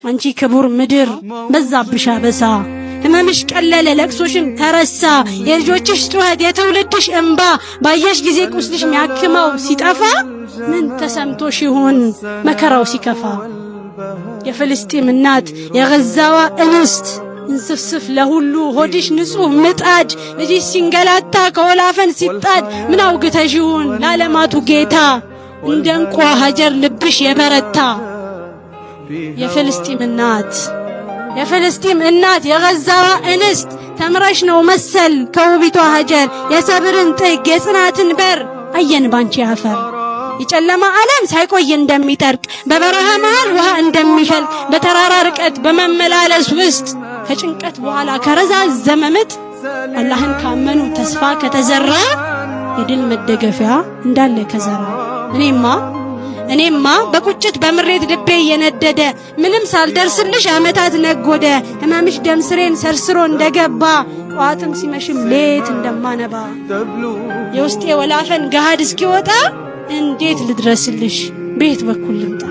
አንቺ ክቡር ምድር በዛብሽ አበሳ፣ ህመምሽ ቀለለ ለቅሶሽም ተረሳ። የልጆችሽ ጩኸት የትውልድሽ እምባ ባየሽ ጊዜ ቁስልሽ ሚያክመው ሲጠፋ ምን ተሰምቶሽ ይሆን መከራው ሲከፋ? የፍልስጤም እናት የገዛዋ እንስት እንስፍስፍ ለሁሉ ሆድሽ ንጹሕ ምጣድ ልጅሽ ሲንገላታ ከወላፈን ሲጣድ ምን አውግተሽ ይሆን ለዓለማቱ ጌታ እንደ እንቋ ሀጀር ልብሽ የበረታ? የፍልስጤም እናት የፍልስጤም እናት የገዛዋ እንስት ተምረሽ ነው መሰል ከውቢቷ ሀጀር የሰብርን ጥግ የጽናትን በር አየን ባንቺ አፈር። የጨለማ ዓለም ሳይቆይ እንደሚጠርቅ፣ በበረሃ መሃል ውሃ እንደሚፈልቅ፣ በተራራ ርቀት በመመላለስ ውስጥ ከጭንቀት በኋላ ከረዛዘመ ምጥ አላህን ካመኑ ተስፋ ከተዘራ የድል መደገፊያ እንዳለ ከዘራ። እኔማ በቁጭት በምሬት ልቤ እየነደደ ምንም ሳልደርስልሽ ዓመታት ነጎደ። ህመምሽ ደም ስሬን ሰርስሮ እንደገባ ጠዋትም ሲመሽም ሌት እንደማነባ የውስጤ ወላፈን ገሃድ እስኪወጣ እንዴት ልድረስልሽ? በየት በኩል ልምጣ?